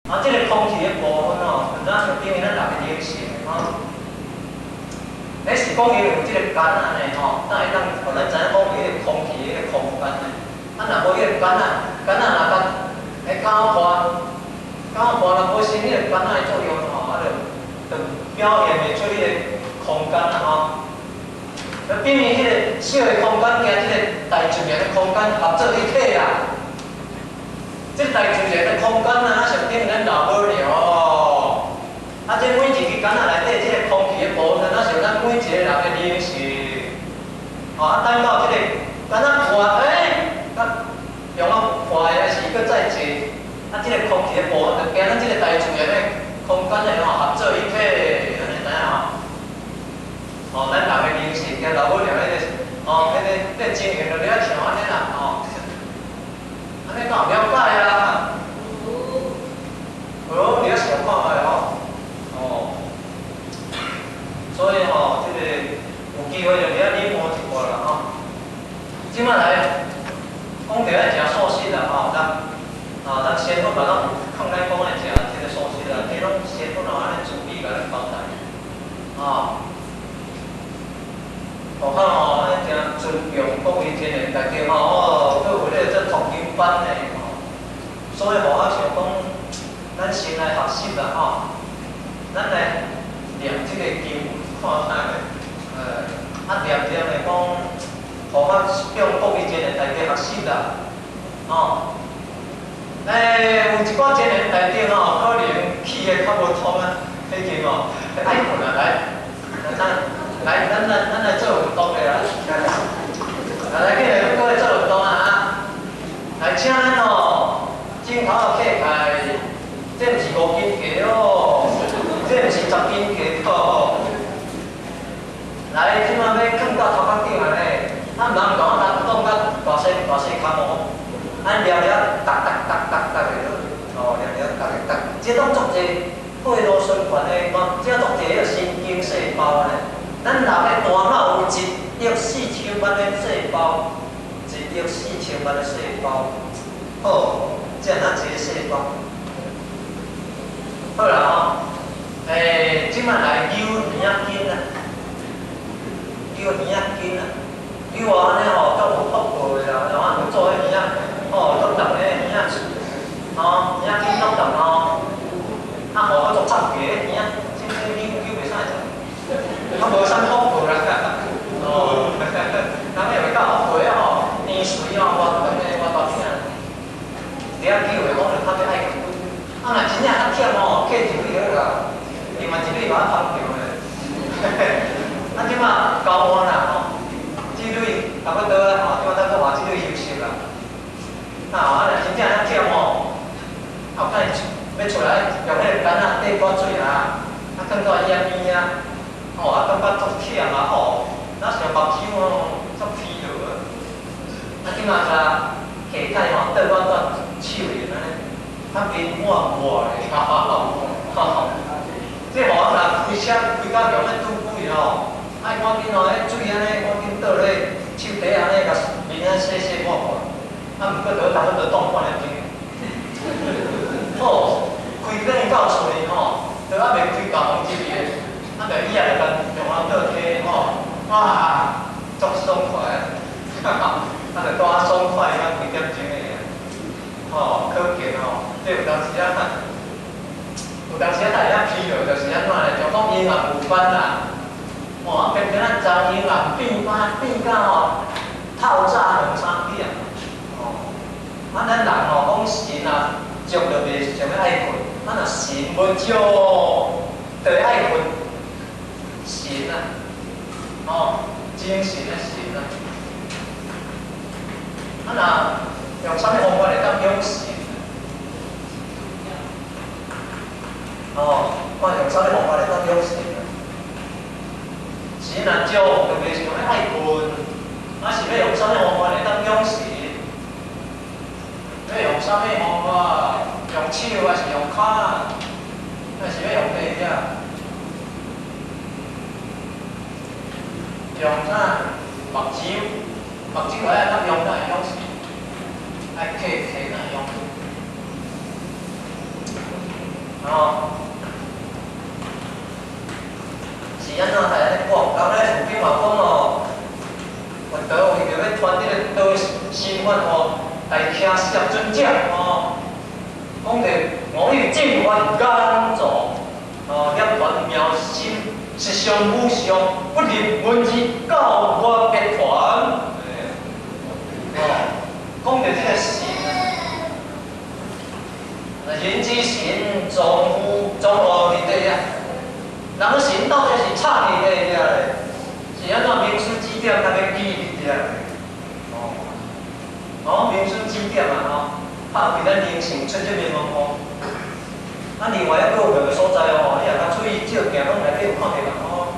啊，這个空氣的部分吼，就若像等於咱人的靈性的吼。彼是講因為有這个桿仔呢吼，才會當予咱知影講有彼個空氣彼个空間呢。啊，若無彼个桿仔，桿仔若共彼攪破，攪破若無生彼个桿仔的作用吼，啊，就表現袂出彼个空間啊吼。就等於彼个小的空間加這个大自然的空間合做一體啊。這个大自然的空間啊，若像等於咱老母了。啊，這每一支桿仔內底這个空氣的部分，若像咱每一个人的靈性。哦，啊，等到這个桿仔破，欸，啊，用啊破的，還是閣再坐，啊，這个空氣的部分就加咱這个大自然的空間的吼合做一體，按呢知影吼？哦，咱人的靈性加老母娘彼个，哦，彼个情形就了像按呢啦，吼。按呢敢有了解啊？有。有，你咧想看覓吼？哦。所以吼，這个有機會就佇遐臨摹一寡啦吼。這擺來講著愛食素食啦吼，咱啊，咱師父嘛攏有勸咱講愛食這个素食啦，這攏師父吼按呢慈悲共咱交代，啊。何況吼，按呢誠尊重國語真的大家吼，哦，閣有彼个做托經班的吼，所以予我想講，咱先來學習啦吼，咱來念這個經文看看咧，啊念念的講，予我向國語真的大家學習啦，吼。欸，有一寡真的大家吼，可能氣的較無通啊，彼間吼，愛睏啊，來，來咱。來，咱來做運動的啦！來，來，起來，各位做運動啊！啊！來，請咱哦，鏡頭仔起來，這毋是5斤雞哦，這毋是10斤雞哦。來，這擺欲囥到頭殼頂啊咧，啊，毋通講啊，人擋甲大細大細跤哦，按掠掠，逐逐逐逐逐的哦，掠掠逐逐，這攏足濟血路循環的，嘛，這足濟彼个神經細胞咧。咱人的大腦有1億4千萬个細胞，1億4千萬个細胞，好，這若濟細胞。好啦吼，欸，這擺來扭耳仔筋啊，扭耳仔筋啊，扭啊按呢吼，足有福報的啦，然後做彼耳仔，吼，足重的耳仔，吼，耳仔筋足重吼，啊，予我足插個耳仔，這扭扭袂使做。較無啥物福報啦，哦，人會會較福報的吼，甜水吼，偌長的偌大鼎，佇遐扭的講就較欲愛睏。啊，若真正較忝吼，客一蕊好啦，另外一蕊嘛芳著的。啊，這擺交換啦吼，這蕊差不多啦吼，這擺等閣換這蕊休息啦。啊，啊，若真正較忝吼，後擺欲出來用彼个桿仔綴寡水啊，啊，囥到伊仔邊啊。吼，啊，感覺足忝啊吼，若像目睭吼，足疲勞啊。啊，這擺甲下蓋吼，倒我蹛手裡按呢，較面抹抹咧，哈哈哈哈。這予我若開車開到強欲拄鬼吼，愛趕緊吼，彼水按呢趕緊倒咧手底按呢，共面按洗洗抹抹。啊，毋過著差不多凍半粒鐘。好，開燈到厝裡吼，都猶未開大門入去。啊，就伊也就共用啊倒梯吼，哇，足爽快啊！哈哈，啊，就拄仔爽快到幾點鐘的，吼，可見吼，這有當時啊，有當時啊，大家疲勞就是按怎咧？就講陰暗有斑啦，哦，啊，偏偏咱昨陰暗變斑變甲吼透早兩三點，哦，啊，咱人吼講神啊，足就袂想欲愛睏，啊，若神無足，就會愛睏。神啊，哦，精神的神啊，啊若用啥物方法會當養神？哦，看用啥物方法會當養神？神若足，就袂想欲愛睏，啊是欲用啥物方法會當養神？欲用啥物方法？用手還是用跤？還是欲用佗遐？用啥？目睭，目睭愛按怎用才會養神？愛客客哪用？哦，是按怎才按呢讲？人咧佛经嘛讲哦，佛陀为著欲傳這个道心法吼，來騎攝尊者吼，講著五欲淨還願造，哦，涅槃妙心，實相無相，不立文字，教我別傳。哦，講著這个神，人之神，藏乎藏乎佇底啊。人的神到底是插佇底遐咧？是按怎名師指點較欲記佇遮？哦，哦，名師指點啊吼，拍開咱靈性出這面門戶。啊，另外抑閣有兩个所在哦，你若較注意照鏡，攏內底有看著人哦。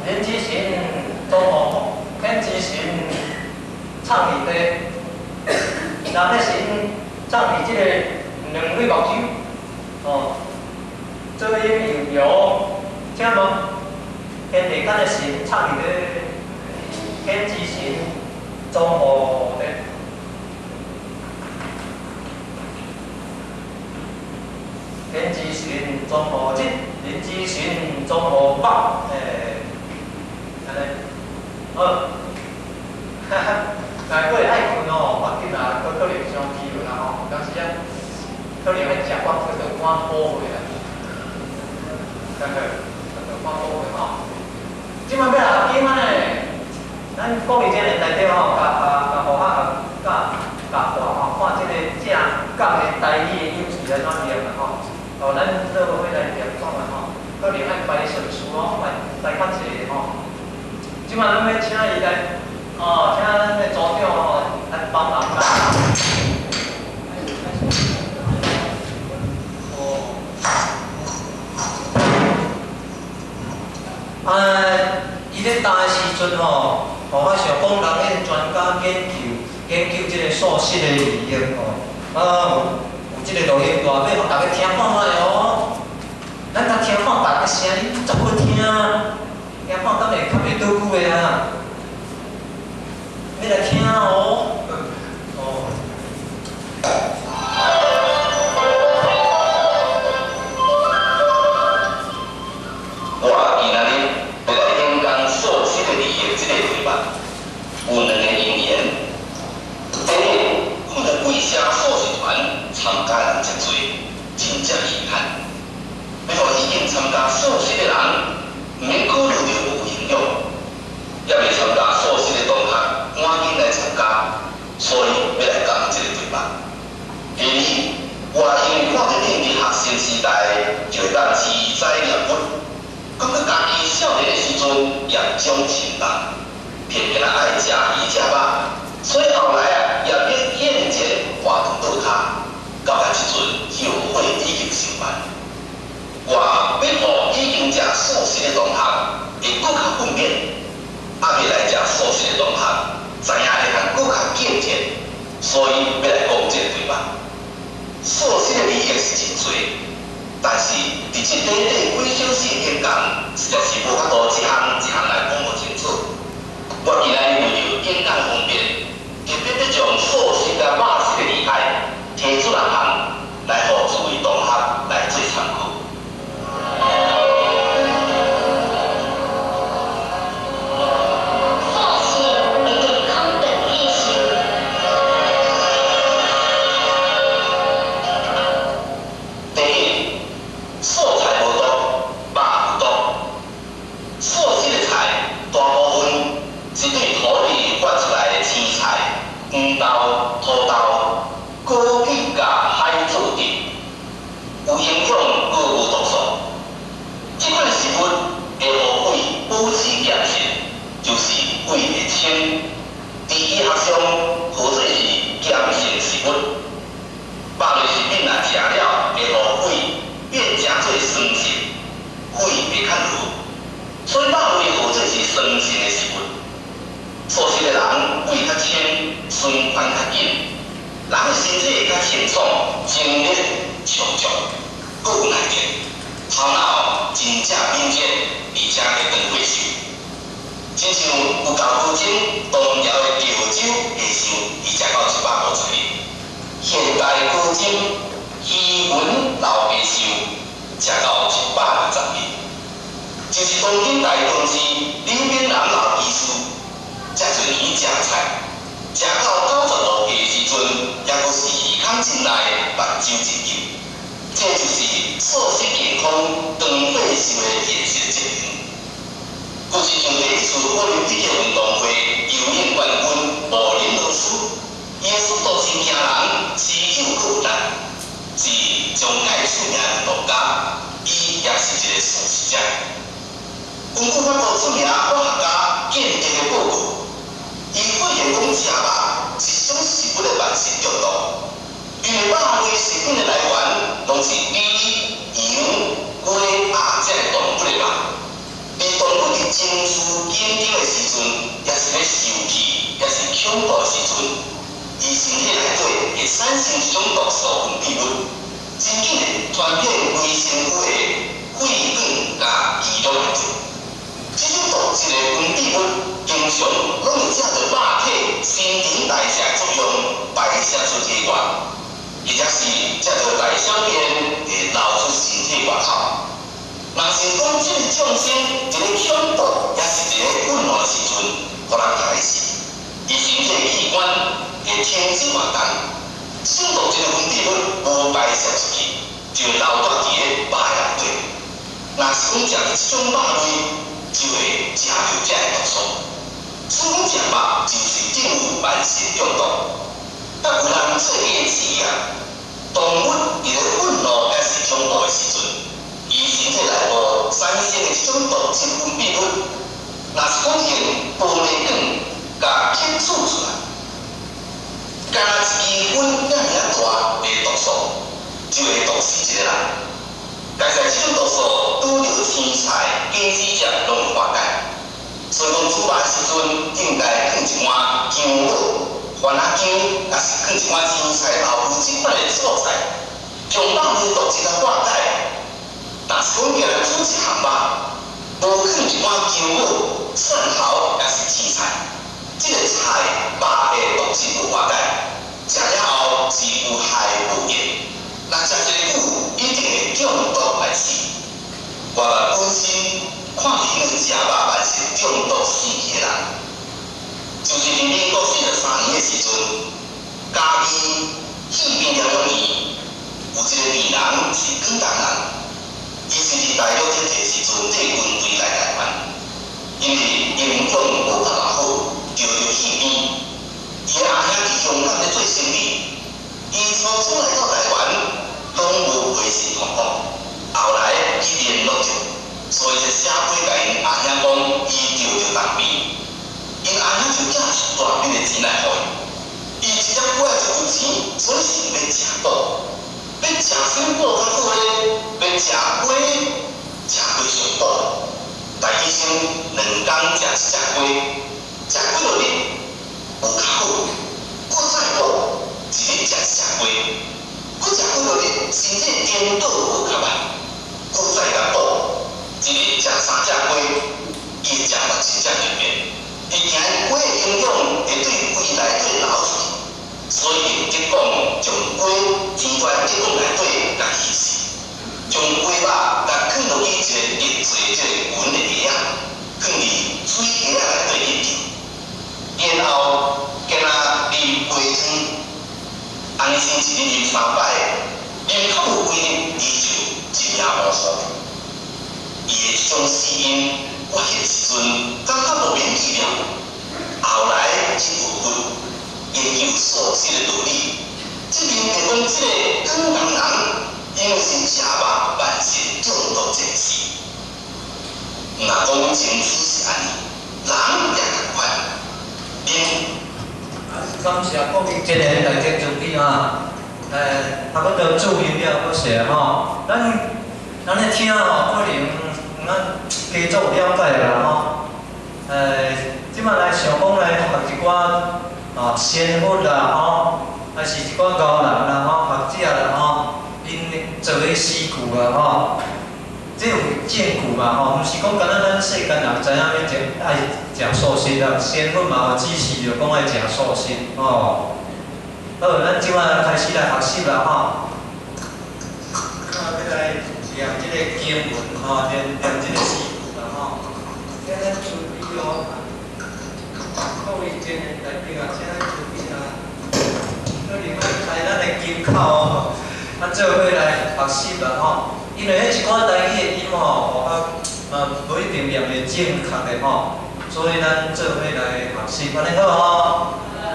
人之神藏乎，天之神藏佇地，人的神藏佇這个兩蕊目睭。哦，左陰右陽，聽無？天地間的神藏佇咧，天之神藏乎咧。天之神藏乎日，人之神藏乎目，欸，按呢，好，哈哈，若閣會愛睏哦，別緊啦，閣可能傷疲勞啦吼，有當時啊。可能愛食寡葡萄乾補血啦，呵呵，葡萄乾補血吼。這擺欲來學經啊呢，咱國語這个台頂吼，共共共互學教教看吼，看這个正講的台語的音是按怎念啦吼。哦，咱做伙來念創啦吼，可能愛排順序哦，排排較濟吼。這擺咱欲請伊來，哦，請咱的組長吼來幫忙啦。啊，伊咧教的時陣吼，吼，我想講人迄個專家研究研究這个素食的利益吼，啊，有這个錄音帶，欲予大家聽看覓哦。咱較聽看大家聲音足好聽，聽看敢會較袂倒久的啊？欲來聽哦，哦。我今仔日欲來演講素食的利益這个題目，有兩个引言。第一，看著貴社素食團參加人遮濟，真正遺憾。欲予已經參加素食的人，毋免考慮著無營養，猶未參加素食的同學，趕緊來參加，所以欲來講這个題目。第二，我因為看著恁佇學生時代就會當持齋念佛。感覺家己少年的時陣業障深重，偏偏啊愛食魚食肉，所以後來啊業力厭賤活動倒跤，到甲這陣後悔已經成萬。我欲予已經食素食的同學會閣較奮勉，猶未來食素食的同學知影會通閣較健全，所以欲來講這個題目。素食的利益是真濟。但是，佇這短短幾小時的演講，實在是無法度一項一項來講予清楚。我今仔日為著演講方便，特別欲將素食佮肉食的利害提出兩項，來予諸位同學來做參考。素食的健康長體壽。第一，素菜無毒，肉有毒。素食的菜大部分是對土地發出來的青菜、黃豆、土豆、枸杞佮海藻等，有營養閣無毒素。這款食物會予胃保持健實，就是胃會清。佇醫學上號做是鹼性食物。肉類食品若食了會予胃變成做酸性，肺會較熱，所以肉類號做是酸性的食物。素食的人胃較清，循環較緊，人的身體會較清爽，精力充足，閣有耐力，頭腦真正敏捷，而且會長歲數。親像有舊高中唐朝的潮州和尚，伊食到150日。現代高針魚雲老爸壽，食到120日，就是當今台中市林炳南老醫師，遮濟年食菜，食到95歲的時陣，猶閣是魚空真內目睭真金，這就是素食健康長歲壽的現實證明。閣是像第一次奧林匹克運動會游泳冠軍莫林老師，伊的速度真驚人，持久閣有力，是上蓋出名運動家，伊也是一個素食者。根據法國出名科學家鑑定的報告，伊發現講食肉是一種食物的慢性中毒，因為肉類食品的來源攏是豬、羊、雞、鴨這个動物的肉。而動物佇情緒緊張的時陣，抑是咧受氣，抑是恐怖的時陣，伊身體內底會產生一種毒素分泌物，真緊會傳遍規身軀的血管佮肌肉內底。這種毒質的分泌物，經常攏會藉著肉體新陳代謝作用排泄出體外，或者是藉著大小便會流出身體外口。若是講這个眾生佇咧恐怖，抑是佇咧憤怒的時陣，予人害死，伊身體器官會停止活動，這種毒質的分泌物無排泄出去，就會留蹛佇咧肉的內底。若是講食這種肉類，就會食著這个毒素。所以講食肉就是等於慢性中毒。但有人做過試驗，動物佇咧憤怒抑是恐怖的時陣，伊身體內部產生的這種毒質分泌物，若是講用玻璃管共吸取出來，敢若一支粉遮爾仔大的毒素，就會毒死一個人。佳哉這種毒素拄著青菜、果子汁攏會化解。所以講煮肉的時陣，應該放一碗薑母、番仔薑，抑是放一碗青菜、豆腐這款的素菜，將肉類毒質來化解。若是講今日煮一項肉，無放一碗薑母、蒜頭，抑是紫菜，這个菜肉的毒質無化解，食了後是有害無益。若食一个久，一定會中毒來死。我本身看著因為食肉慢性中毒死去的人，就是佇民國43年的時陣，嘉義戲邊療養院有一個病人是廣東人。伊是佇大陸撤退時陣，綴軍隊來台灣，因為營養無夠好，著著戲邊。伊的阿兄佇香港咧做生意，伊初初來到台灣，攏無回信通報。後來伊聯絡著，所以就寫批共𪜶阿兄講，伊著著重病，𪜶阿兄就寄一大筆的錢來予伊。伊一粒粿就有錢，所以想欲食補。欲食啥物補較好咧？欲食雞，食雞上補。但醫生2工食一隻雞，食幾落日有較好，閣再補，一日食一隻雞，閣食幾落日身體顛倒無較歹，閣再共補，一日食三隻雞，伊食嘛真正特別。伊驚雞的營養會對胃內底流出去，所以用激光將雞煎出來激光內底共稀釋，將雞肉共囥落去一个特製這个雲的盒仔，囥佇水盒仔內底去吊，然後敢若啉雞湯，按呢先一日啉三擺，啉較無幾日，伊就一命嗚呼。伊的這種死因，我彼個時陣感覺莫名其妙。後來去學佛，研究素食的道理，證明著講這個廣東人因為是食肉慢性中毒致死。若講情緒是按呢，人也仝款。恁感謝各位今日大家注意啊，啊，閣著注意了，閣說吼，咱咧聽吼，可能毋咱加做有了解啦吼。這擺來想講來學一寡啊仙佛啦吼，還是一寡高人啦吼，學者啦吼，𪜶做的詩句啊吼，這有證據嘛吼，毋是講干焦咱世間人知影欲食愛食素食啦，仙佛嘛有指示著講愛食素食吼。好，咱這擺開始來學習啦吼。啊，欲來念這个經文吼，念念這个詩句啦吼。請咱慈悲哦，各位真的大家啊，請咱慈悲啊，可能愛開咱的金口哦，啊，做伙來學習啦吼。因為彼一寡台語的音吼，啊，嘛無一定念會正確的吼，所以咱做伙來學習，按呢好吼。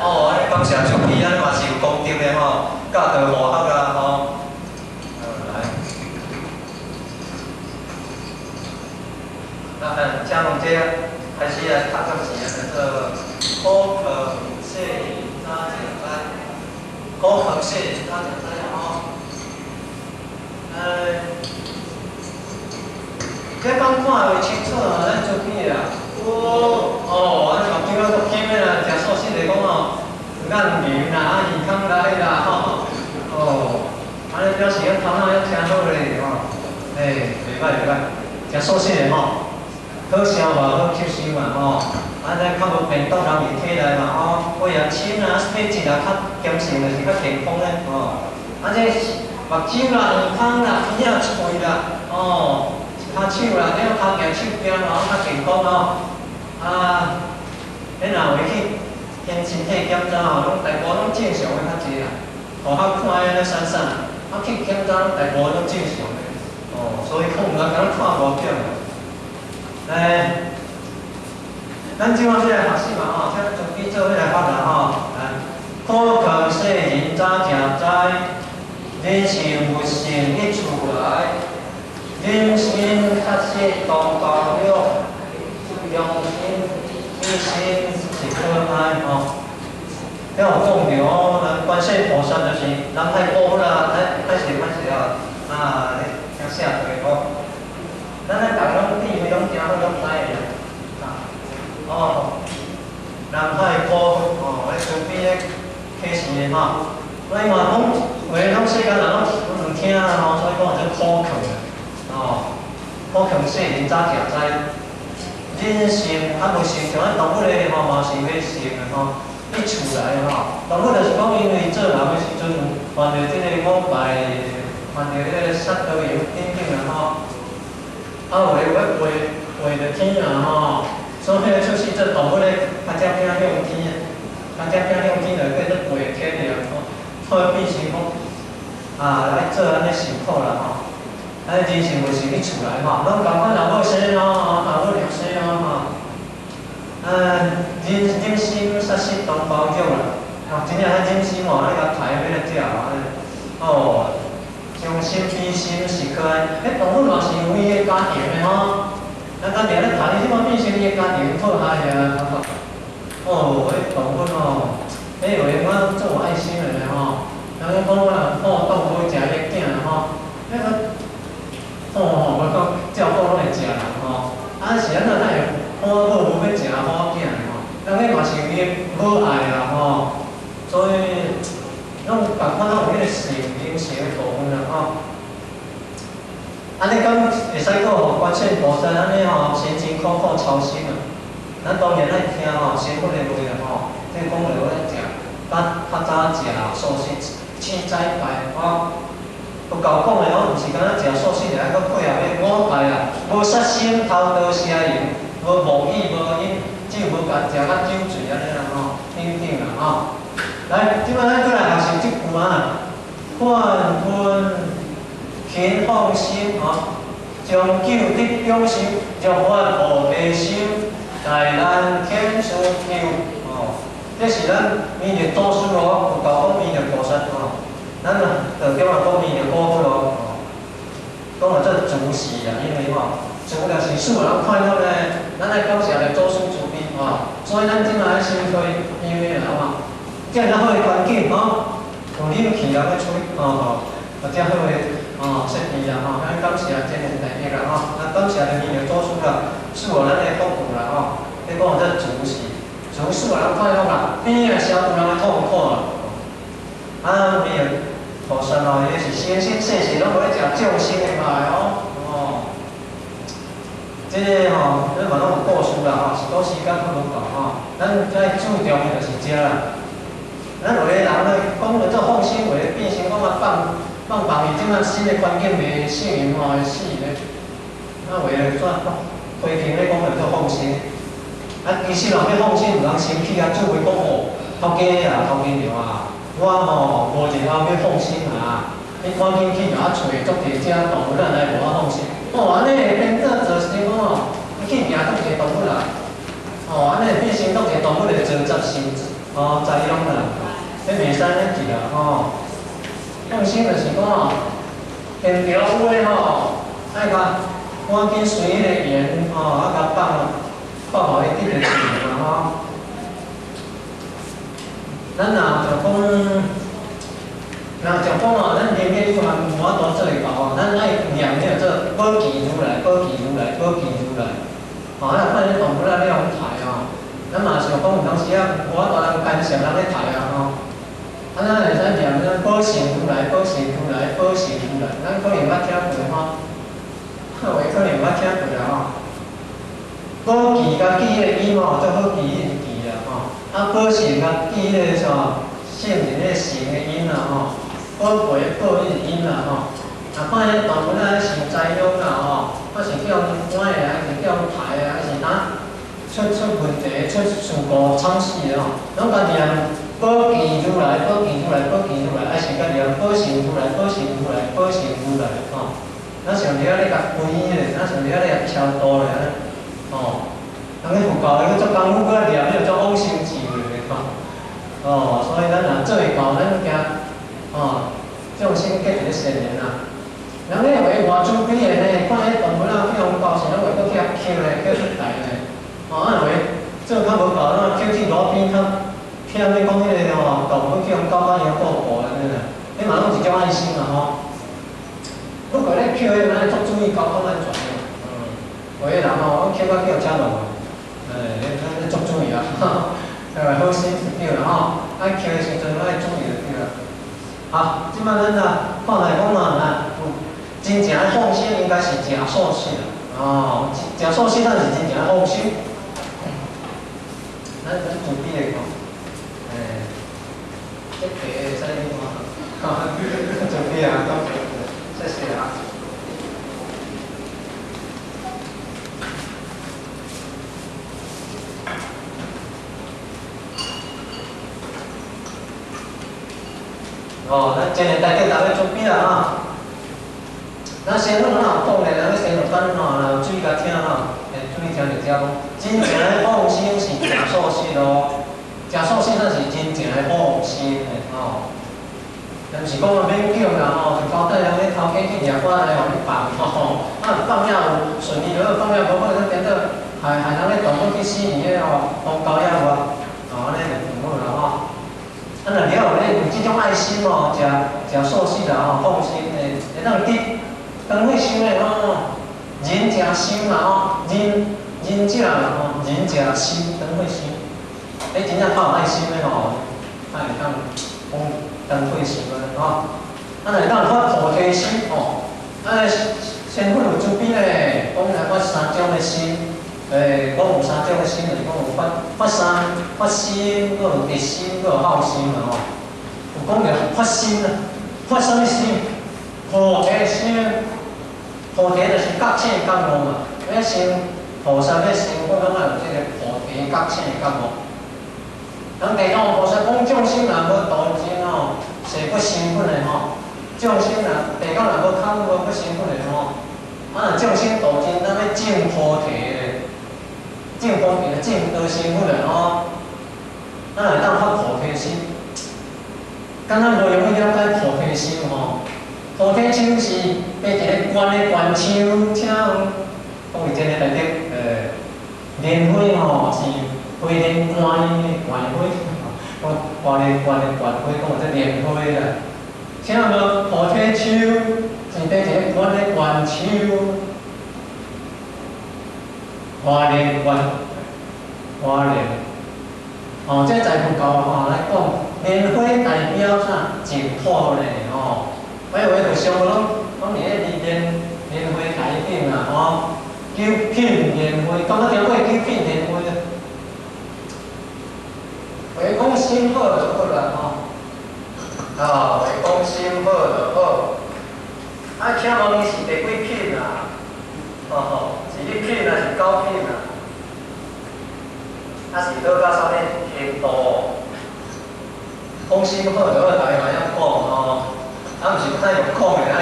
哦，按呢感謝慈悲，按呢嘛是有功德的吼，教導護學啊吼。來。那請問這開始來讀個字啊，叫做可肯世人早食知，可肯世人早食知吼。這敢看會清楚啊？咱慈悲啊。有哦，按呢目睭仔足金的啦，食素食的講吼，眼仁啦，啊耳孔來啦吼，哦，按呢表示咱頭腦猶誠好咧吼，欸，袂歹袂歹，食素食的吼，好消化好吸收嘛吼，啊咱較無病毒人佇體內嘛吼，血也深啦，體質也較堅強，就是較健康咧吼，啊這目睭啦、耳孔啦、耳仔喙啦，哦，跤手啦，這跤行手行吼較健康吼。啊，彼若有去行身體檢查吼，攏大部分攏正常的較濟啦。哦，較看安呢散散啦，啊去檢查攏大部分攏正常的。哦，所以講毋通敢若看無點。來，咱這擺欲來學習嘛吼，請準備做伙來發啦吼。來，可肯世人早食知，人性佛性一處來，人心確實當包養。將心比心是可愛吼，遐有講著哦，咱觀世菩薩就是南海古佛啦，來歹勢歹勢啊，啊，聽寫對吼。咱咧逐个攏智慧攏誠好，攏知的啦，啊，哦，南海古佛哦，咧慈悲咧啟示的吼，所以嘛講話攏世間人攏有聽啦吼，所以講做可肯哦，可肯世人早食知。人性啊無性，像咱動物的吼嘛是欲性的吼，一出來吼，動物就是講因為做人的時陣犯著這个五敗，犯著這个殺盜淫等等啦吼，啊有的有咧飛飛著天啊吼，所以出世做動物咧，較才偏向天，較才偏向天就變做飛天的吼，所以變成講啊來做按呢受苦啦吼。啊，人性佛性一出來吼，攏共款，若無生哦，若無掠生哦吼。啊，人人心殺失當包養啦，哦，真正彼人心吼，咧共刣欲來食哦，將心比心是可愛，彼動物嘛是有伊的家庭的吼。咱家定咧刣，這擺變成伊的家庭迫害啊！哦，彼動物吼，彼有閒仔足有愛心的咧吼。人講我若虎當欲食伊囝吼，彼个。虎吼，我講照顧攏會食人吼，啊是按怎哪會虎母無欲食虎囝吼？人彼嘛是有伊的母愛啊吼，所以攏共款攏有彼個性人性的部分啦吼。按呢敢會使閣予觀世菩薩按呢吼，辛辛苦苦操心啊？咱當然愛聽吼，師父的話啦吼，這講著愛食，較較早食素食，凊彩拜吼。有夠講的吼，毋是干焦食素食，還閣配合彼五戒啊，無殺生、偷盜、邪淫，無妄語、無飲酒、無共食甲酒醉按呢啦吼，等等啦吼。來，這擺咱閣來學習這句啊，願聞勤放心吼，長久得長壽，若發菩提心，大難遣師求吼。這是咱彌勒祖師哦，有夠講彌勒菩薩吼。咱啊，道中啊講彌勒古佛咯，講啊做慈氏啊，因為吼，慈就是使人快樂咧，咱愛感謝咧祖師慈悲吼，所以咱這擺愛先開因為啦吼，遮爾好的環境吼，有冷氣啊，欲吹吼，有遮好的吼設備啦吼，咱感謝真有大德啦吼，咱感謝咧彌勒祖師啦，賜予咱的福報啦吼，你講這慈氏，慈使人快樂啦，邊啊消除人的痛苦啦，啊彌勒菩薩哦，伊是生生世世攏無咧食眾生的肉哦，哦，這个吼，咱嘛攏有故事啦吼，是講時間較無夠吼，咱愛注重的就是這啦。咱有个人咧講咧做放生話，變成講啊放放放伊這馬新的環境袂適應吼，會死咧。啊，話咧怎批評咧講咧做放生？啊，其實若欲放生，毋通生氣啊，做話講哦，頭家啊，頭家娘啊，我吼5日後欲放生啊，你趕緊去共我揣足濟隻動物仔來，予我放生。哦，按呢會變做造成講哦，你去掠足濟動物啊，哦，按呢會變成足濟動物的做雜心，哦，災殃啦，彼袂使按呢去啦，吼。放生就是講哦，現場有的吼，愛共趕緊隨彼個緣吼，啊，共放。放予伊得著自由嘛吼。咱若就講，若就講哦，咱能力有限，無法度做會到吼。咱愛念彼個做寶記如來，寶記如來，寶記如來。吼，咱看彼動物仔咧予刣吼，咱嘛想講有當時啊，無法度人干涉人咧刣啊吼。啊，咱會使念咱寶性如來，寶性如來，寶性如來。咱可能捌聽過吼，有的可能捌聽過啦吼。寶記佮記彼个音吼，足好記彼個記啦吼。啊，寶性佮記彼个啥，聖人彼個性的音啦吼。寶貝寶彼個音啦吼。啊，看彼動物仔受災殃啦吼，啊是叫予關的，還是叫予刣的，還是哪出出問題、出事故、慘死的吼，攏共念寶記如來，寶記如來，寶記如來，還是共念寶性如來，寶性如來，寶性如來吼。咱像佇遐咧共皈依咧，咱像佇遐咧共超度咧。哦，人咧佛教，伊閣做功夫，閣念，彼個做往生咒咧吼。哦，所以咱若做會到，咱驚哦，眾生結一个善緣啊。人咧話偌慈悲的呢，看彼動物仔去予狗是攏會閣去遐抾咧，抾出來咧。哦，啊話做較無夠，咱抾去路邊較忝咧，講彼個吼，動物去予狗仔伊顧顧按呢啦。彼嘛攏是一種愛心啦吼。不過咧抾彼個愛足注意交通安全的。有的人吼，攏抾到叫車撞，哎，你足注意啊，對吧？好心就對啦吼，愛抾的時陣愛注意就對啦。好，這擺咱啊看來講啊，有真正的放生應該是食素食啦，哦，食素食咱是真正的放生。咱咱自卑的講，哎，這題會使你看，自卑啊，謝謝啊。哦，咱今日大家大家準備啦吼。咱先講哪有講咧，咱先落等吼，若有注意共聽吼，會注意聽著遮講。真正的放生是食素食咯，食素食才是真正的放生的吼。毋是講啊勉強啦吼，就交代人咧頭家去掠我來予你放吼，啊放了有順利就好，放了無好，咱變做害害人咧動物去死佇咧吼，荒郊野外，吼，按呢就毋好啦吼。啊，若了有咧有這種愛心吼，食食素食啦吼，放生的，會當得當去想的吼，仁者壽嘛吼，仁仁者啦吼，仁者壽當去想，你真正較有愛心的吼，才會當講當退休安呢吼。啊，若會當發菩提心吼，啊，仙佛有慈悲咧，講來發三種的心。欸，講有三種的心，就是講有發發三發心，閣有直心，閣有孝心嘛吼。有講著發心啊，發啥物心？菩提心，菩提就是覺醒覺悟嘛。欲成菩薩欲成佛，攏愛有這個菩提覺醒覺悟。人地藏菩薩講眾生若無度盡吼，誓不成佛的吼。眾生若地藏若無空，無不成佛的吼。啊，若眾生度盡，咱欲證菩提的。證菩提，證得成佛的吼，咱會當發菩提心，敢若無容易了解菩提心吼。菩提樹是爬一个懸的懸樹，請問講是真的大德，蓮花吼是花蓮懸的懸花，講懸的懸的懸花，講做蓮花啦。請問菩提樹是爬一个懸的懸樹？花蓮懸，花蓮，哦，這在佛教吼來講，蓮花代表啥？淨土咧吼。我有的就想攏講佇咧蓮蓮花台頂啊吼，九品蓮花，敢捌聽過九品蓮花啊？有的講講心好就好啦吼。啊，會講心好就好。啊，請問你是第幾品啊？哦吼，是一品還是九品啊？啊是倒到啥物程度？講心好就好，逐家嘛曉講吼。啊，毋是愛用講的，愛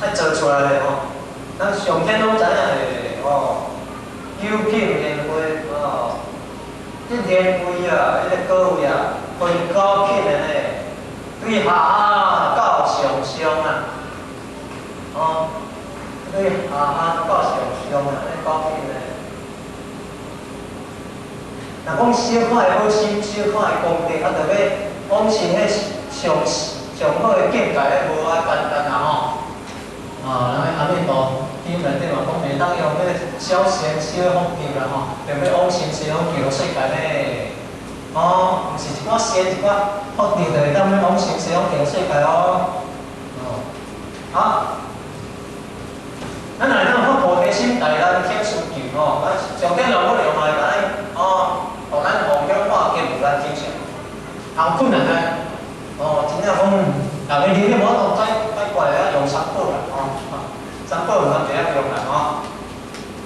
愛做出來的吼。咱上天攏知影的吼。九品蓮花哦，這蓮位啊，這個果位啊，分九品的呢，對下下到上上啊，哦，對下下到上上啊，這九品的。若講小可的好心，小可的功德，啊，著欲往生彼上上好的境界，無遐簡單啊吼。啊，咱阿彌陀經內底嘛講，袂當用彼個小善小福德啦吼，著欲往生西方極樂世界呢。哦，毋是一寡善一寡福德就會當欲往生西方極樂世界哦。哦，好，咱若會當發菩提心，大難請思求吼，咱上天老母娘嘛會當哦，予咱妄想化解無難經常，通困難啊。哦，真正講，逐家你無法度解解決的，用三寶啦，吼，三寶有咱就曉用啦，吼。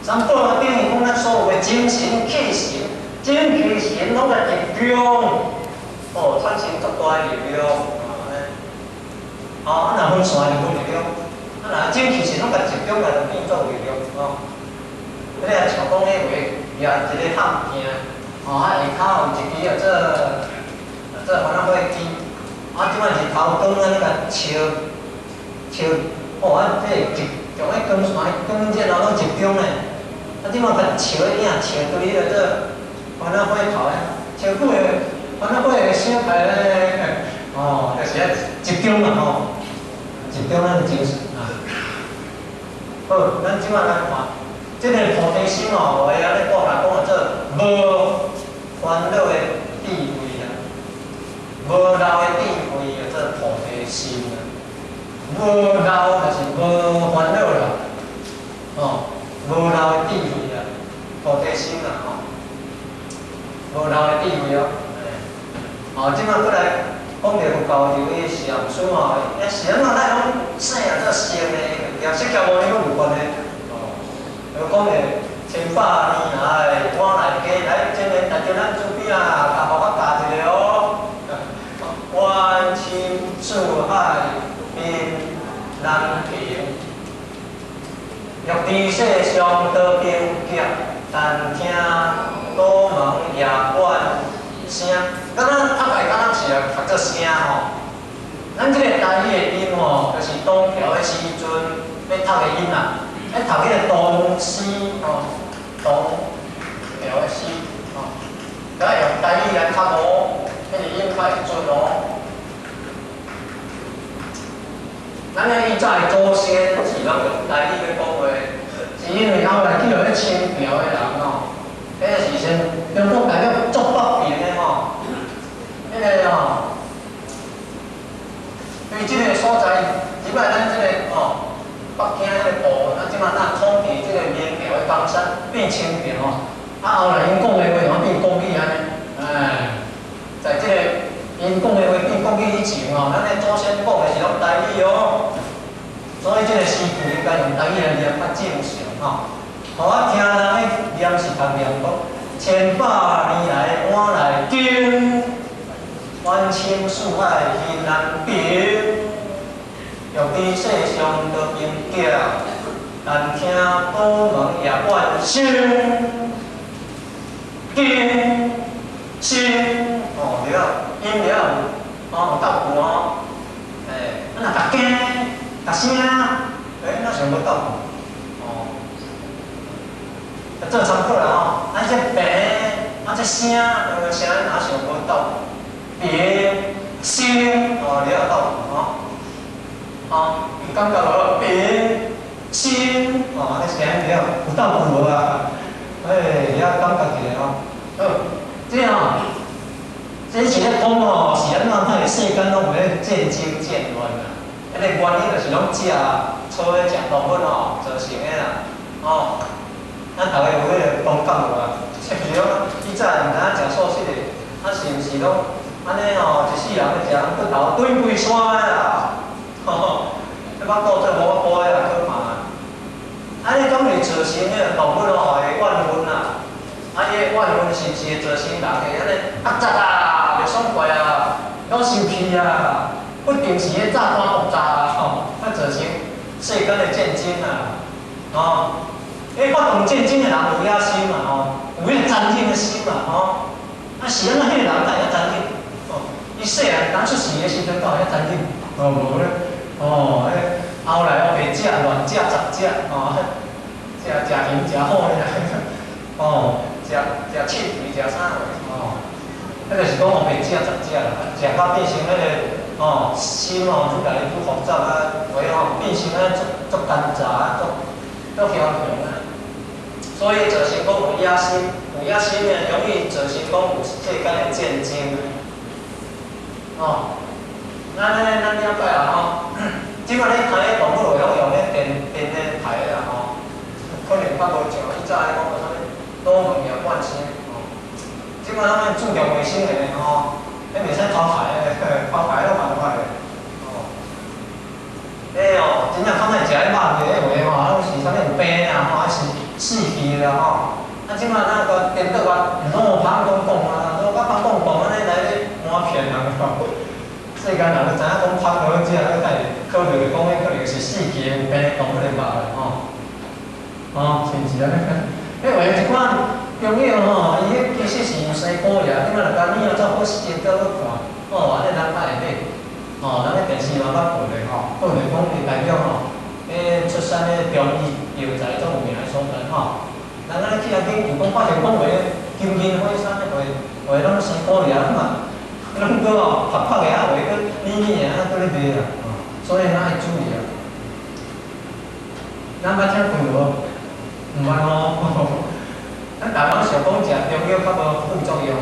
三寶啊，等於講咱所有的精神氣神、精氣神攏來集中，哦，產生足大的力量，哦，啊，若分散就無力量，啊，若精氣神攏共集中來，就變做力量，哦。彼個像講彼話，舉一個探鏡，哦，啊，下跤有一支叫做做煩惱火機。啊，這擺日頭光安尼共照照，哦，啊，這個集將彼光線、光線攏集中咧。啊，這擺共照彼影照對彼個做煩惱火頭咧，照久會煩惱火會燒開咧。哦，就是愛集中啦吼，集中咱的精神啊。好，咱這擺來看，這個菩提心哦，會按呢講來講做無煩惱的智慧啦，無漏的智慧叫做菩提心啦。無漏就是無煩惱啦，哦，無漏的智慧啦，菩提心啦，吼，無漏的智慧哦。哦，這擺閣來講著佛教就彼禪師吼，欸，是按怎咱攏生啊做聖的物件，釋迦牟尼閣有關係，哦，就講著千百年來我來加來，這個大家咱厝邊啊，共我教一个哦。遠深四海貧難平，欲知世上多兵劫，但聽杜門夜半聲。敢若讀來敢若是啊讀做聲吼。咱這個台語的音吼，就是唐朝的時陣欲讀的音啦。欲讀彼個唐詩吼，唐朝的詩吼，佮用台語來讀哦，彼個音較會準哦。咱遐以早的祖先是攏用台語咧講話，是因為後來去予彼清朝的人吼，彼個時陣中國大陸足北邊的吼，彼個吼，對這個所在，這擺咱這個吼，北京彼個部分，啊，這擺咱統治這個明朝的江山變清朝吼，啊，後來𪜶講的話變國語按呢，哎，在這個𪜶講的話變國語以前吼，咱的祖先講的是攏台語哦，所以這個詩句應該用台語來念較正常吼。予我聽人咧念是讀念講，千百年來我來經，遠深四海貧難平，欲知世上多兵劫，但聽杜門夜半聲，經聲哦對，音了有哦有鬥句哦，欸，啊若讀經讀聲，欸，那是無鬥句哦。做參考啦吼，啊這平，啊這聲，聲若想無鬥句，平聲哦，你有鬥句吼，哦，有感覺無？平聲哦，這聲了有鬥句無啊？欸，你感覺一下吼，好，這吼，這是咧講吼，是按怎彼個世間攏有咧戰爭戰亂啊？彼個原因就是攏食草咧食動物吼造成的啦，吼。咱逐家有彼個同感無啊？是毋是講以前毋知影食素食的，啊是毋是攏愛按呢吼，一世人咧食骨頭斷規山啦，吼，彼腹肚做無法的啦，可怕。按呢敢會造成彼个動物吼會怨恨啊？啊，伊个怨恨是毋是會造成人會按呢壓雜啊，袂爽快啊，攏生氣啊，不定時咧炸彈爆炸啊，吼，啊造成世間的戰爭啊，吼。彼發動戰爭的人有野心嘛，吼，有彼個殘忍的心嘛，吼。啊，是按怎彼個人才會遐殘忍？吼，伊細漢剛出世的時陣，敢有遐殘忍？哦，無咧，哦，彼後來烏白食亂食雜食，吼，食食魚食好咧，哦，食食刺蝟食啥貨，吼，彼就是講烏白食雜食啦，食到變成彼個，吼，心吼愈來愈複雜啊，話吼變成啊足足奸詐啊，足足梟雄啊。所以造成講有野心，有野心的容易造成講有世間的戰爭。哦，咱咧咱了解啊吼，這擺咧看彼動物會曉用彼電電咧排啦吼，可能較無像以早咧講啥物老門也慣性吼。這擺咱注重衛生的吼，彼袂使偷排的，偷排攏犯法的。哦，彼哦，真正較愛食彼肉的彼話吼，攏是啥物有病啊吼，還是死去啦吼。啊，這擺咱個顛倒啊，老芳公公啊，老芳公公按呢來咧瞞騙人吼。世間人都知影講芳好食，你會考慮講彼可能是死去的有病的動物的肉啦吼。吼，是毋是按呢？彼話一寡中藥吼，伊彼其實是用西瓜葉，你若甲你若做好時間倒去看，哦，按呢咱較會買。哦，咱咧電視嘛捌報咧吼，報咧講伊代表吼，彼出產彼中醫藥材足有名的所在吼。人按呢去遐研究講，發現講話金銀火山的話，話攏西瓜葉嘛，攏閣吼白白的啊，話閣軟軟的啊，閣咧賣啦，吼，所以咱愛注意啊。咱捌聽過無？毋捌吼。咱台灣想講食中藥較無副作用，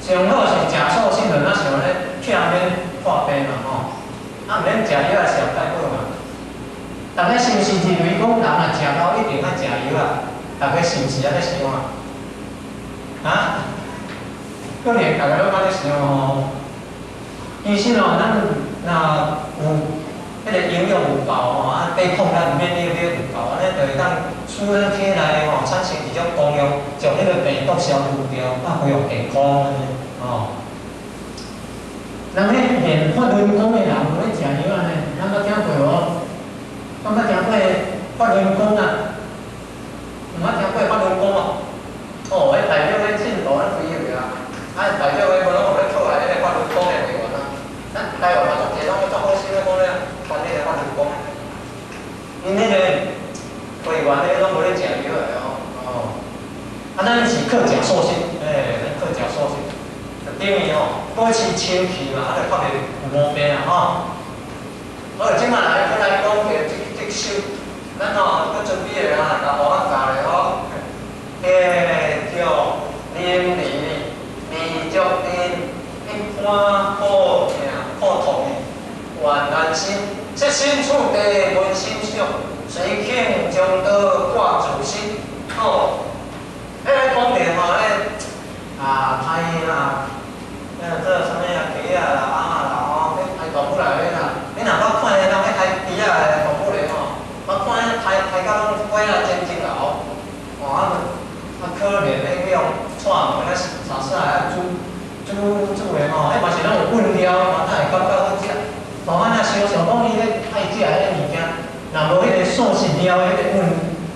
上好是食素食，就咱想咧避免破病嘛吼。啊，毋免食藥來上蓋好嘛。大家是毋是認為講人若食老一定愛食藥啊？大家是毋是按呢想啊？啊？可能大家攏按呢想吼。其實吼，咱若有彼個營養有夠吼，啊，抵抗力、免疫力有夠，按呢就會當使咱體內吼產生一種功用，將彼個病毒消除掉，啊，恢復健康按呢吼。人咧練法輪功的人有咧食藥按呢，咱捌聽過無？敢捌聽過法輪功啊？毋捌聽過法輪功啊？哦，彼代表咧信徒咧推入啊，啊代表咧無攏有咧出來彼個法輪功的會員啊。咱台灣嘛足濟攏足好心咧講咧，傳彼個法輪功。𪜶彼個會員咧攏無咧食藥的哦。哦。啊，咱是靠食素食，欸，咱靠食素食，就等於吼保持清氣嘛，啊，就較袂有毛病啦吼。好，這擺來閣來講下這這首，咱吼閣準備下啊，甲芋仔教咧吼。欸，叫淋漓離足陣，一般苦痛苦痛的怨難心，設身處地問心想，誰肯將刀掛自身？吼，彼個講著吼，彼啊歹啦，這啥物啊雞仔啦、鴨仔啦吼，彼刣動物內底啦，你若捌看彼人咧刣豬仔的動物咧吼，捌看彼刣刣到攏血仔真真流，吼啊啊可憐咧去予串門咧啥啥啊煮煮煮的吼，彼嘛是攏有韻料嘛，才會感覺好食。吼，啊若想想講伊咧愛食彼个物件，若無彼個素食料的彼个韻，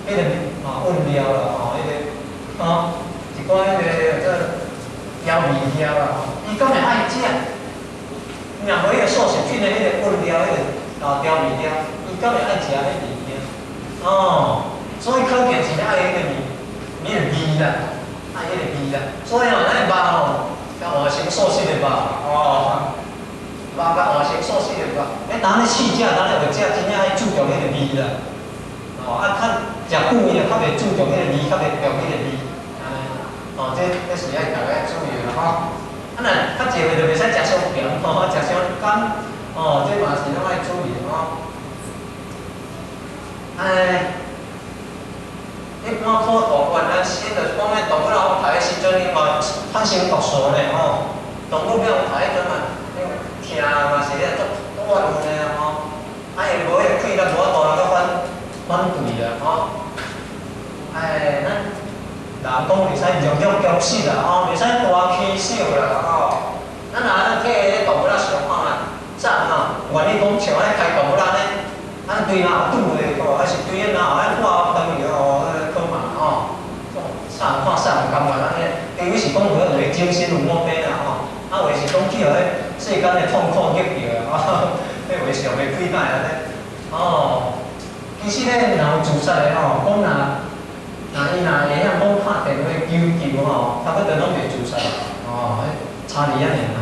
彼個吼韻料啦吼，彼個吼一寡彼個這調味料啦吼，伊敢會愛食？若無彼個素食品的彼個韻料，彼個啊調味料，伊敢會愛食彼物件？哦，所以可見是咧愛彼個味，彼個味啦，愛彼個味啦。所以吼，咱的肉吼，較換成素食的肉，哦，肉較換成素食的肉。你當咧試食，當咧學食，真正愛注重彼個味啦。哦，啊，較食久伊就較袂注重彼個味，較袂重彼個味。按呢，哦，這這是愛逐家注意的啦吼。啊，若較濟歲就袂使食傷鹹吼，食傷甘，哦，這嘛是攏愛注意的吼。哎，一般苦痛怨難心，就是講咧動物仔刣的時陣，伊嘛產生毒素呢吼。動物廟抬彼陣嘛，因為疼嘛是咧足足怨恨的啊吼，啊伊無彼個氣力無法度來閣反對啦吼。哎，咱人講袂使弱肉強食啦吼，袂使大欺小啦吼。咱若咱替彼動物仔想看覓，啥人吼願意講像按呢開動物仔呢？咱對哪有拄的吼，還是對哪有愛看當去吼，好嘛吼。啥人看啥人甘願按呢？除非是講有彼個精神有毛病啦吼，啊有的是講去予彼世間的痛苦激著啊，彼話上袂開解按呢。哦，其實咧，若有自殺的吼，講若若伊若會曉講拍電話求救吼，差不多攏袂自殺哦，彼差佇遐爾吼。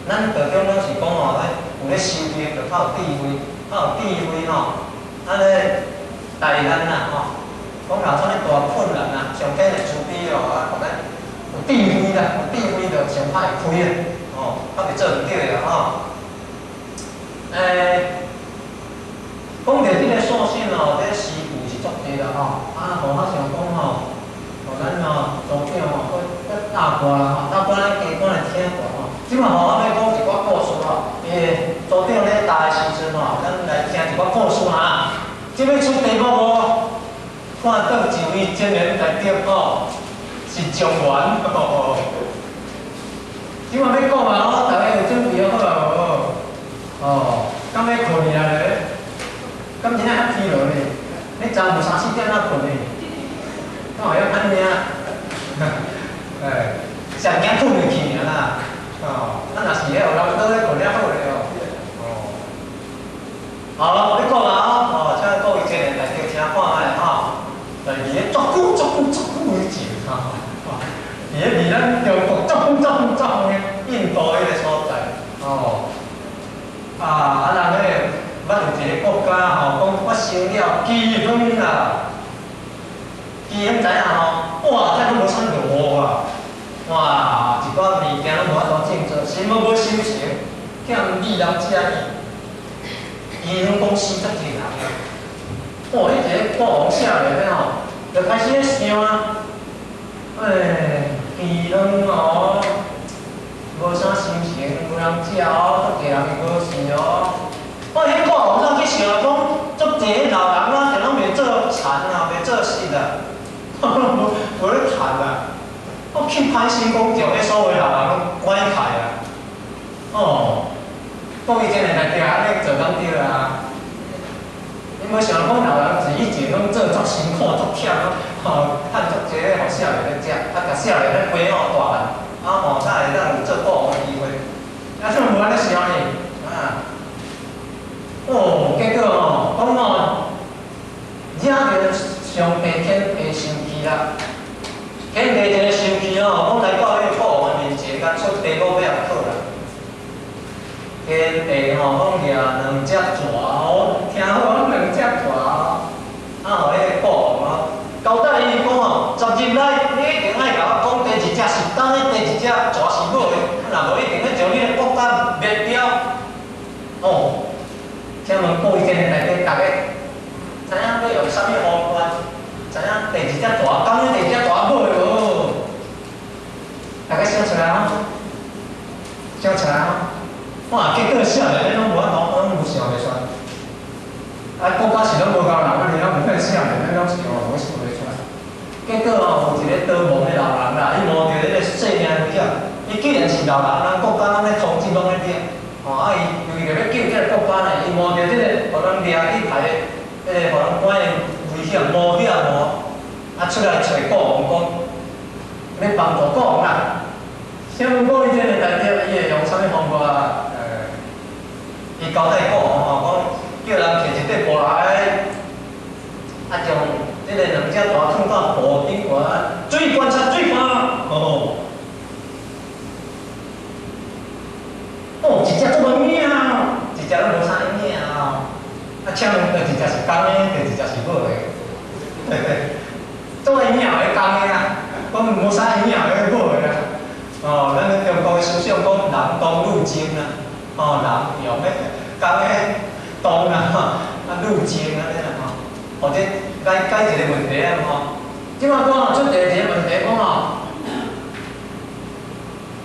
咱道中攏是講吼，彼有咧修行就較有智慧，較有智慧吼，按呢大難啦吼。講若有啥物大困難啊，上天會慈悲哦，啊，予咱有智慧啦，有智慧就上較會開啊，哦，較袂做毋對啦吼。講著這個素食哦，這個詩句是足濟啦吼，啊，予我想講吼，予咱吼組長吼，閣閣搭歌啦吼，搭歌咱加趕來聽歌吼。這擺吼，我欲講一寡故事吼，伊組長咧搭的時陣吼，咱來聽一寡故事哈。這欲出題目無？看到一位青年大德吼，是狀元吼。這擺欲講啊，吼，大家有準備好啊無？哦，敢欲睏去啊咧？敢真正較疲勞呢？你昨暝三四點仔睏呢？敢會曉按呢？哎，上驚睏入去爾啦。哦，咱若是彼有人倒咧睏了好咧哦。哦，好，欲講啊哦，請各位青年大德聽看覓吼。在佇咧足久足久足久以前吼，佇咧離咱中國足遠足遠足遠的印度彼個所在，哦，啊啊人咧捌有一個國家吼，講發生了饑荒啦，饑荒知影吼，哇，這攏無啥落雨啊，哇，一寡物件攏無法度種作，什麼無收成，欠米人食去，饑荒講死足濟人啊！哦，彼一個國王寫落咧吼，就開始咧想啊，哎，饑荒哦，無啥收成，無人食哦，足濟人會無事哦。哦，彼國王怎去想講，足濟老人啊，就攏袂做田啊，袂做事啊，無無咧趁啊。我去歹心講，將彼所有老人攏趕開啊。哦，各位真會來聽按呢做敢對啊？你無想講老人是以前攏做足辛苦、足忝，吼，趁足濟咧，予少年咧食，啊，共少年咧培養大漢，啊吼，才會當有做國王的機會。啊，怎無按呢想呢？啊，哦，結果吼，講吼，惹著上帝天地生氣啦。天帝一个生氣吼，講來到彼個國王的面前，共出題目欲予考啦。天帝吼，講掠兩隻蛇哦，聽好講兩隻蛇哦，啊，予彼個國王哦，交代伊講吼，10日內你一定愛共我講第二隻是公的，第二隻蛇是母的，啊，若無一定欲將你的國家滅掉。哦，請問各位真的大家，逐个知影欲用啥物方法？知影第二隻蛇公的，第二隻蛇母的無？大家想出來吼？想出來吼？哇！結果少年攏無法度，攏無想袂出來。啊，國家是攏無夠人，啊，你攏毋可能少年攏想，攏想袂出來。結果吼，有一個逃亡的老人啦，伊冒著彼個性命危險，伊既然是老人，咱國家攏咧通緝，攏咧掠，吼啊！伊為著欲救這個國家呢，伊冒著這個予人掠去刣的，彼個予人關的危險，冒險哦，啊出來揣國王講，欲幫助國王啦。請問各位這個代表，伊會用啥物方法？伊交代國王吼，講叫人摕一塊布來，啊將這個兩隻蛇囥到布頂懸，注意觀察，注意看，哦，哦，一隻足無影，一隻攏無啥影哦。啊，請問佗一隻是公的，佗一隻是母的？嘿嘿，足會影的公的啊，講無啥影的母的啊。哦，咱中國的思想講男動女靜啊。哦，男用咧公的動啊，啊女靜按呢啦吼，或者解解一個問題啊吼。這擺講出第一個問題講吼，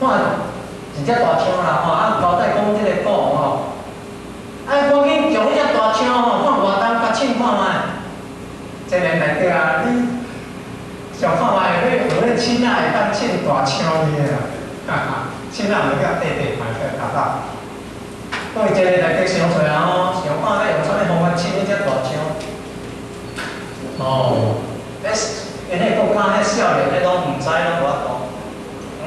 看一隻大象啦吼，啊交代講這个國王吼，啊趕緊將彼隻大象吼，看偌重，共稱看覓。這年來對啊，你想看覓，你有咧秤仔會當稱大象去啊？哈哈，秤仔毋叫塊塊排出來達到。各位這个大家想出來吼，想看欲用啥物方法稱彼隻大象？哦，彼𪜶彼國家彼少年彼攏毋知，攏無法度。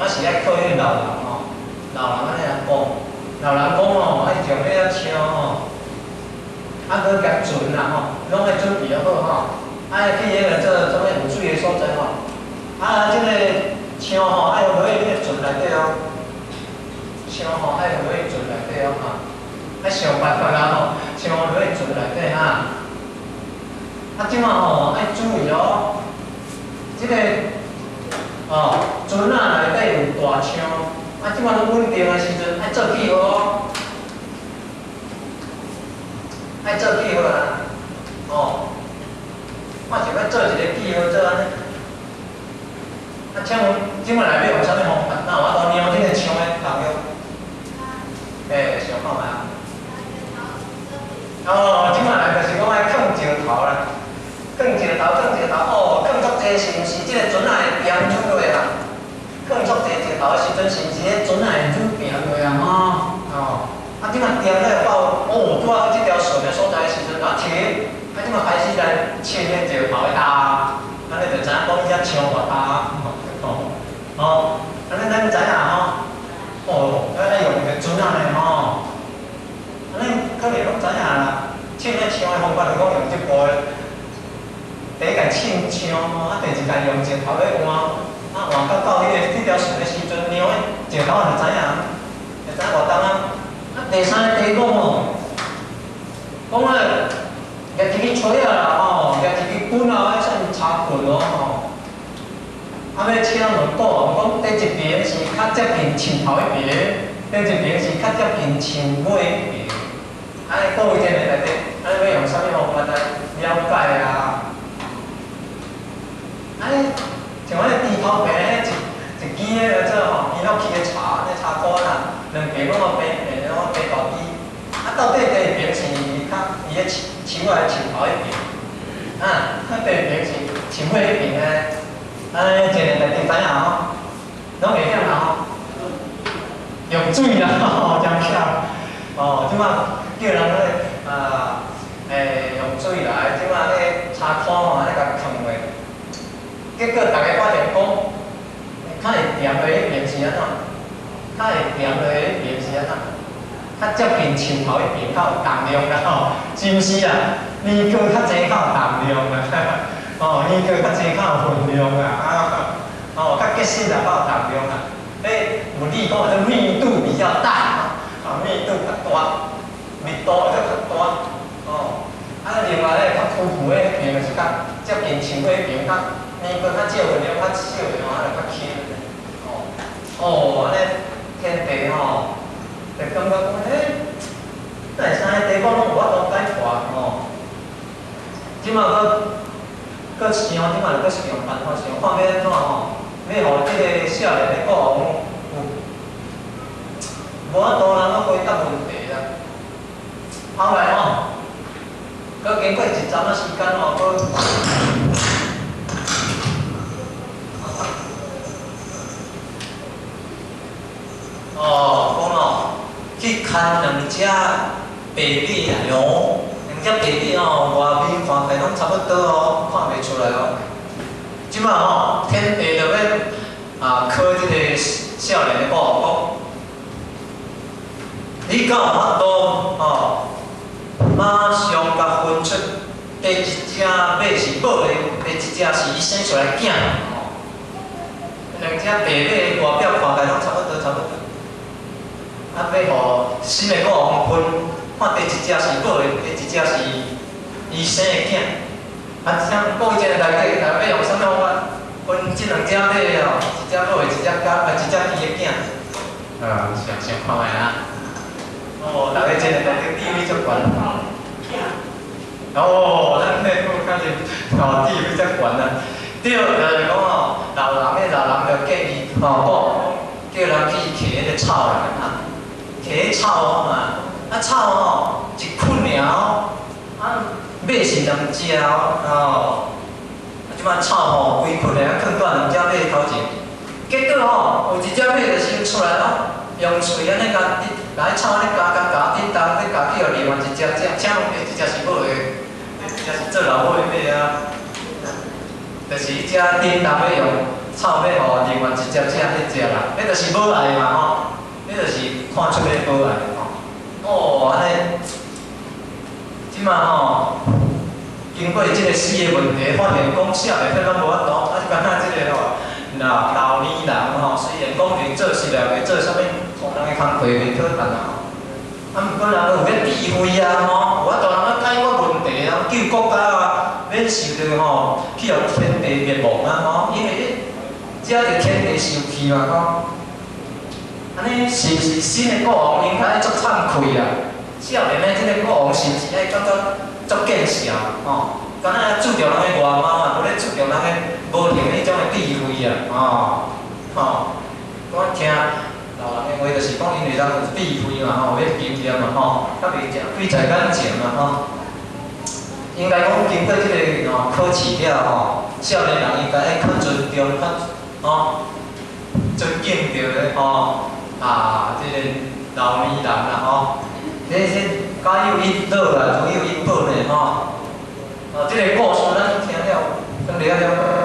我是愛靠彼老人吼，老人按呢來講，老人講吼，愛將彼隻象吼，啊，閣共船啦吼，攏愛準備好吼，愛去彼个做啥物有水的所在吼，啊，這个象吼愛落去彼个船內底哦，象吼愛落去船內底哦哈，愛想辦法啦吼，象落去船內底哈。啊，這馬吼愛注意哦，這个哦船仔內底有大象，啊，這馬攏穩定的時陣，愛做記號哦，愛做記號啦，哦，我想欲做一个記號做按呢。啊，請問這馬內欲用啥物方法？哪有法度量這个象的重量？欸，想看覓啊？哦，這馬來就是講愛囥石頭啦。囥石頭，囥石頭，哦，囥足濟是毋是這個船仔會掂出落啊？囥足濟石頭的時陣，是毋是彼船仔會愈行落啊？吼，哦，啊，這馬掂了到，哦，拄好這條船的所在的時陣，啊停，啊，這馬開始來稱彼石頭的重，按呢就知影講彼隻象偌重，哦，哦，按呢咱知影吼，哦，愛用個船仔呢吼，按呢可能攏知影啦，稱彼象的方法就講用這步的。第一共稱象，啊，第二共用石頭咧換，啊換到到彼个這條船的時陣，量彼石頭就知影，就知影偌重啊。啊，第三个題講吼，講啊，舉一支錘仔啦吼，舉一支棍啊，彼算柴棍哦吼。啊，欲請問國王講，佗一爿是較接近樹頭彼爿，佗一爿是較接近樹尾彼爿。按呢各位這个內底，按呢欲用啥物方法來了解啊？按呢，像彼个豬頭爿一一支彼个做吼，伊攏起个柴，彼柴箍啦，兩爿攏有平平，攏平大支。啊，到底佗一爿是較伊个樹樹仔樹頭彼爿，啊，佗一爿是樹尾彼爿呢？按呢，一个大家知影吼，攏會曉啦吼。用水啦吼，真巧。哦，這馬叫人咧啊，欸，用水來，這馬咧柴箍吼，按呢共囥落。結果逐家發現講，較會踮的彼爿是按怎？較會踮的彼爿是按怎？較接近樹頭彼爿較有重量啦吼，是毋是啊？年糕較濟較有重量啦，哦，年糕較濟較有分量啦，啊，哦，較結實啦，較有重量啦。欸，物理講這密度比較大，啊，密度較大，密度會較大，哦。啊，另外咧較浮浮的彼爿就是較接近樹尾彼爿較。年糕較少分量較少的吼，啊就較輕。哦，哦，按呢天帝吼，就感覺講，欸，哪會三个題目攏無法度解決吼？這馬閣閣想，這馬就閣想辦法，想看欲按怎吼，欲予這个少年的國王有無法度人去回答問題啦。後來吼，閣經過一陣仔時間吼，閣。哦，講哦，去牽兩隻白馬來哦，兩隻白馬哦，外面看起來攏差不多哦，看袂出來哦。這馬吼，天帝就欲啊考這个少年的國王講，你敢有法度哦？馬上共分出佗一隻馬是母的，佗一隻是伊生出來囝。哦，兩隻白馬外表看起來攏差不多，差不多。啊，欲予新的國王分，看佗一隻是母的，佗一隻是伊生的囝。啊，請各位這個內底，若欲用啥物方法分這兩隻馬哦？一隻母的，一隻公，啊，一隻伊的囝。啊，想想看覓啊？哦，逐家這個內底地位足懸。哦，咱那個較是哦，地位足懸啊。對，就是講吼，老人的老人就建議吼，講。叫人去揢彼個草來啊，揢草嘛，啊草吼一捆爾哦，啊馬是兩隻哦，啊這擺草吼規捆的啊，囥佇兩隻馬頭前，結果吼有一隻馬就先出來咯，用喙按呢共共彼草按呢咬咬咬，叮當欲咬去予另外一隻食，請問彼一隻是母的，彼一隻是做老母的馬啊？就是彼隻叮當欲用草欲予另外一隻食彼隻啦，彼就是母愛嘛吼，彼就是看出彼母愛吼。哦，按呢，這馬吼，經過這个死的問題，發現講少年彼攏無法度，啊，敢若這个吼，老老年人吼，雖然講袂做事業，袂做啥物，予人的工課袂討辦啊吼。啊，毋過人有欲智慧啊吼，有法度人欲解決問題啊，救國家啊，免受著吼去予天地滅亡啊吼，因為這就天地受氣嘛吼。按呢是毋是新的國王應該足慚愧啊？少年的這個國王是毋是愛感覺足見笑吼？敢若注重人的外貌啊，無咧注重人的無閒彼種的智慧啊，吼吼。我聽老人的話就是講，因為人有智慧嘛吼，有彼經驗嘛吼，較袂誠鬼在眼前嘛吼。應該講經過這个吼考試了吼，少年人應該愛較尊重、較吼尊敬著咧吼啊，這个老年人啦吼。這家有一老啦，如有一寶呢吼。啊，這个故事咱聽了，敢了了。